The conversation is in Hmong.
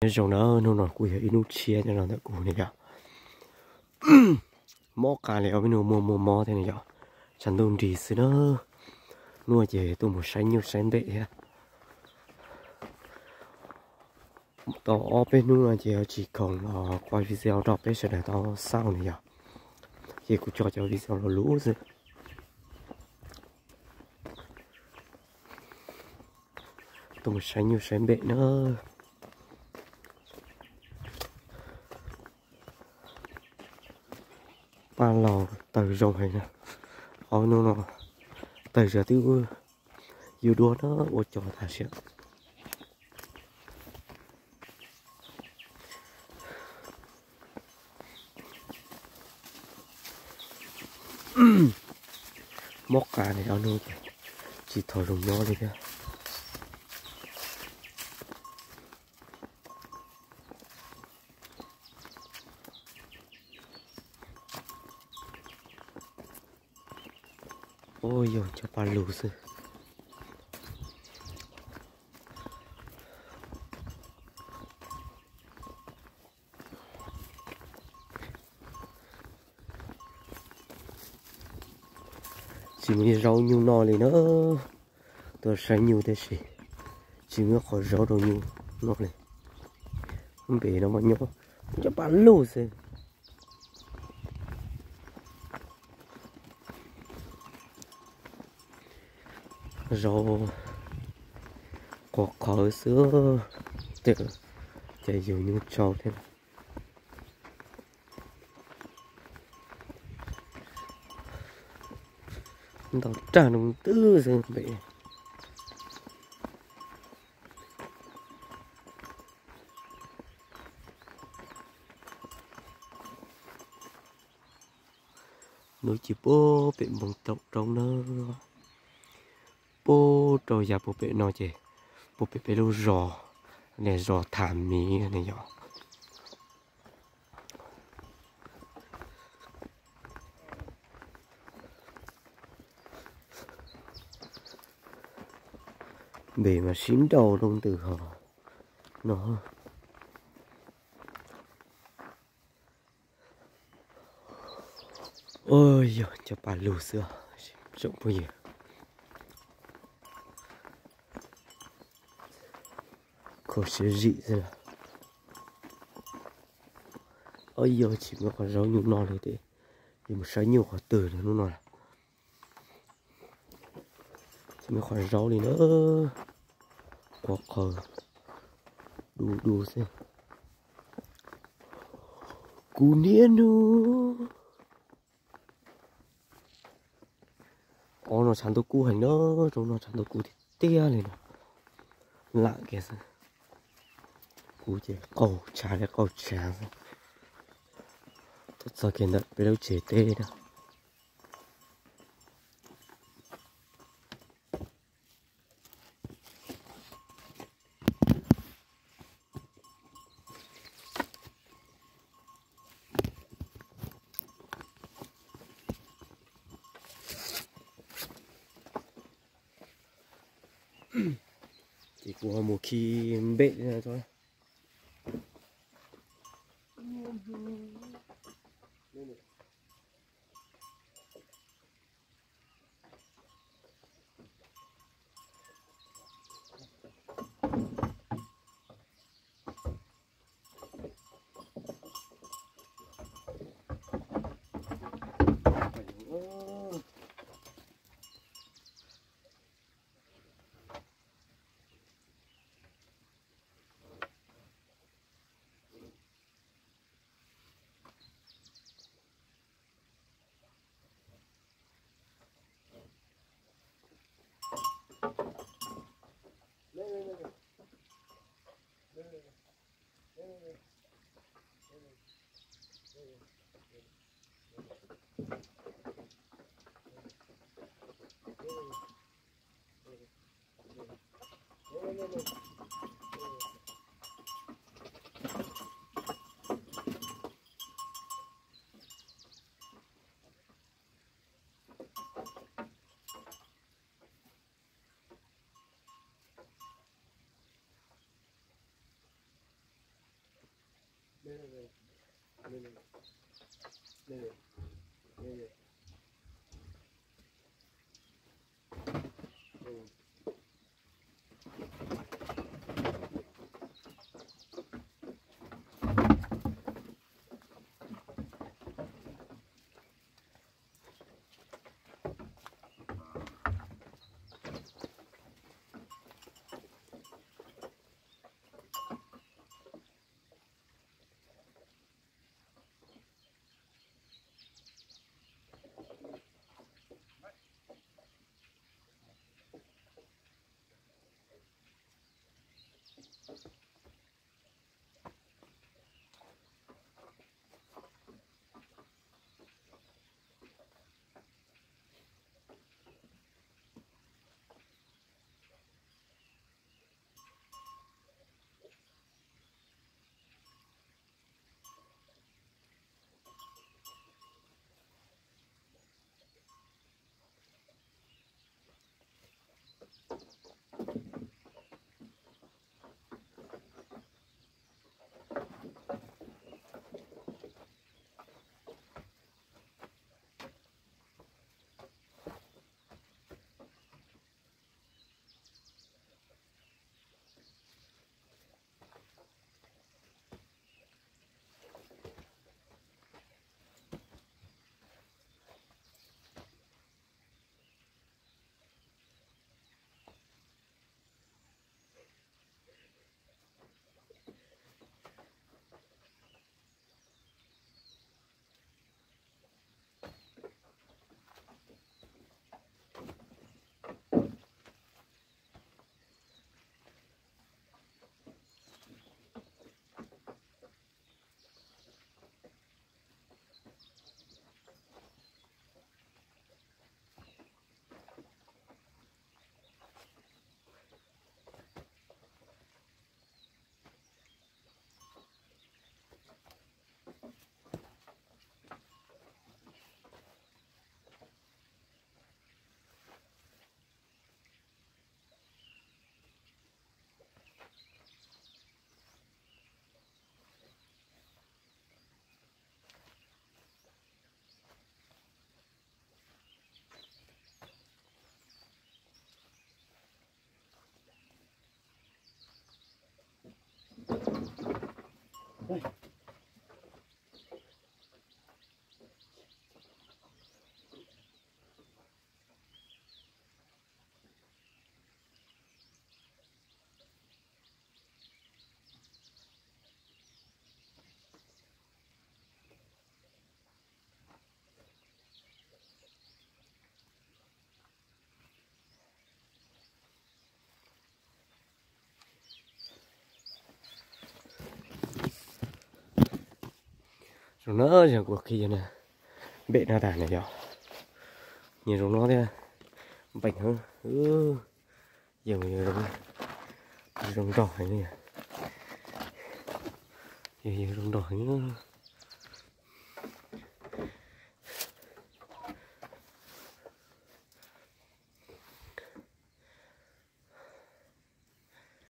Nyob zoo na, hnub no kuj yog ib hnub tshiab nyob rau ntawm kuv ne yom. Mob qas li os, peb hnub muaj muaj mob thiab ne yom. Tshav ntuj nrig xwb na. Hnub no ces tuaj mus saib nyuj saib npem thiab. Tau ob peb hnub no ces yuav tsis khoom los quaj video rau peb sawv daws tau xauj ne yom. Ces kuv tso cov video los lub xwb. Tuaj mus saib nyuj saib npem na. Paj laug tawg zoo heev na. Ob hnub no tawg zog twb yuav duab na, ua cov tas siab. Mob qas li ob hnub ces tsis tau zoo nyob li thiab. Ua yog cov paj lug xwb. Tsis muaj zaub nyuj noj li na. Tuaj saib nyuj tab sis tsis muaj qhov zaub rau nyuj noj li. Npem no mas nyob cov paj lug xwb. Zaub qhuav qhawv xwb, ces yug nyuj tsau thiab. Ntau rag noo twb xwb npem. Nub ci puag pem npoo taum roob na, puag rau yav puag pem no ces puag pem peb lub zos, niag zos Tham Miv ne yom. Npem mas sib nraus loo ntws hos no. Ua yog cov paj lug xwb os tsoom phooj ywg. Kho siab zim xwb na. Ua yog tsis muaj qhov zaub nyuj noj li ces yuav mus saib nyuj qhov twg no hnub no. Tsis muaj qhov zaub li na, qhuav qhawv du du xwb. Kuv niaj hnub. Ob no tshav ntuj kub heev na, rau no tshav ntuj kub tiag tiag li no. Lam kiag xwb. Kuv ces qaug tshav li qaug tshav xwb. Tuaj txog kiag ntawm peb lub tsev teb na. Ces kuv ho mus khi npem. Zoo no yog kuv qhib yog na, npem no tas na yog, nyias zoo no thiab, npeem heev, yog zoo nrog heev, yog zoo nrog heev.